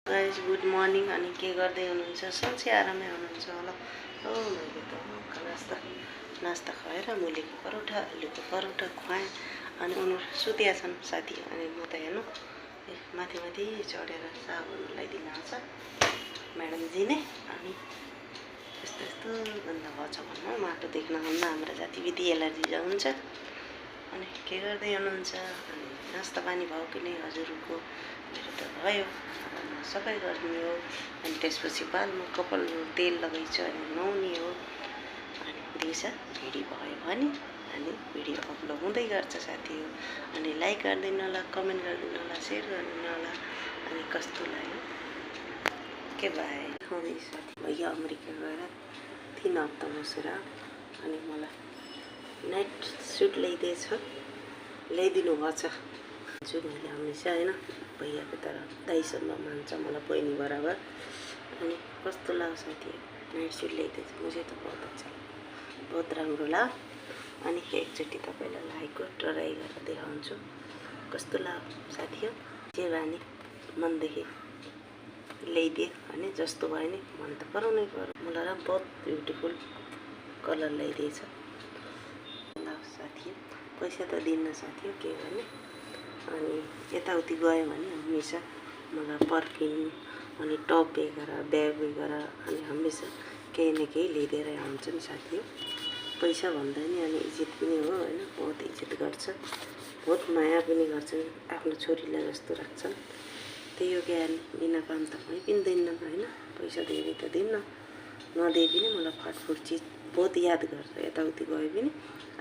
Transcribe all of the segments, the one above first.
Guys good morning. अनि के गर्दै हुनुहुन्छ? सन्चै आरामै हुनुहुन्छ होला। हो मैले त नास्ता खुवाएर मुलीको परोठा आलुको परोठा खुवाएँ। अनि उनीहरू सुतिया छन् साथी। अनि म त हेर्नु माथि माथि चढेर साबुन लगाइदिन आउँछ म्याडमजी नै। अनि यस्तो यस्तो गन्ध भएछ भन्नु माटो देख्न हुन्न, हाम्रो जातिविधि एलर्जी हुन्छ। अनि के गर्दै हुनुहुन्छ? अनि नास्ता पानी भयो कि नै हजुरको? मेरो त भयो, सबै गर्ने हो। अनि त्यसपछि बालमा कपाल तेल लगाइछु अनि नुहाउने हो। अनि दिउँसो भिडियो भयो भने अनि भिडियो अपलोड हुँदै गर्छ साथी हो। अनि लाइक गरिदिनु होला, कमेन्ट गरिदिनु होला, सेयर गरिदिनु होला। अनि कस्तो लाग्यो के भाइ साथी भैया अमेरिका गएर 3 हप्ता बसेर अनि मलाई नाइट सुट ल्याइदिनु भएको छ। छु मैले हमेसा होइन, भैयाको तर दाइसम्म मान्छ मलाई, बहिनी बराबर। अनि कस्तो लाग्यो साथी नाइट सुट ल्याइदिएछ? मुझे त बहुत अच्छा, बहुत राम्रो लाग्यो। अनि एकचोटि तपाईँलाई लगाएको ट्राई गरेर देखाउँछु कस्तो लाग्यो साथी हो। जे भने मनदेखि ल्याइदिए भने जस्तो भयो नि मन त पराउनै पर्यो। मलाई र बहुत ब्युटिफुल कलर ल्याइदिएछ साथी। पैसा त दिन्न साथी हो, के गर्ने। अनि यताउति गयो भने हमेसा मलाई पर्फ्युम अनि टप ब्याग वगेरा अनि हमेसा केही न केही ल्याइदिएर आउँछन् साथी हो। पैसा भन्दा नि अनि इज्जत पनि हो होइन, बहुत इज्जत गर्छ, बहुत माया पनि गर्छन्, आफ्नो छोरीलाई जस्तो राख्छन्। त्यही हो क्या, बिना काम त कहीँ पनि दिन्न होइन। पैसा धेरै त दिन्न, नदिए पनि मलाई फटफुट चिज बहुत याद गर्छ। यताउति गए पनि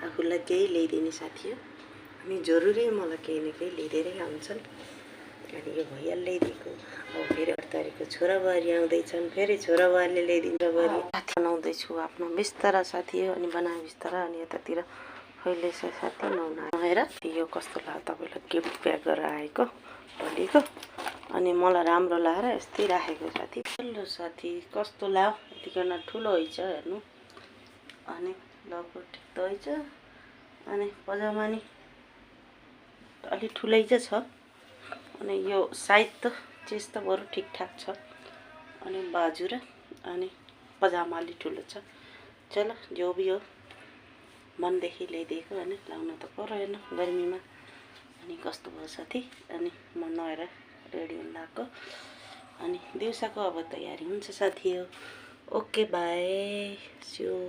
आफूलाई केही ल्याइदिने साथी हो। अनि जरुरी मलाई केही न केही ल्याइदिएरै आउँछन्। अनि यो भैया ल्याइदिएको। अब फेरि 8 तारिकको छोराबुहारी आउँदैछन्, फेरि छोराबुहारीले ल्याइदिन्छ। बुहारी बनाउँदैछु आफ्नो बिस्तारा साथी हो। अनि बनायो बिस्तारा। अनि यतातिर अहिले साथी नुहाएर यो कस्तो लाग्यो तपाईँलाई गिफ्ट प्याक गरेर आएको भोलिको। अनि मलाई राम्रो लगाएर यस्तै राखेको साथी। हेलो साथी कस्तो लाग्यो? यतिकन ठुलो हैछ हेर्नु। अनि लगभग ठिक त हैछ। अनि पजामा नि अलि ठुलै चाहिँ छ। अनि यो साइज त चिज त बरु ठिकठाक छ। अनि बाजु र अनि पजामा अलि ठुलो छ। चलो जो भी हो मनदेखि ल्याइदिएको अनि लाउन त पर्यो हेर्नु गर्मीमा। अनि कस्तो भयो साथी? अनि म नुहाएर रेडी हुन लाग्यो। अनि दिउँसोको अब तयारी हुन्छ साथी हो। ओके बाई, स्यु।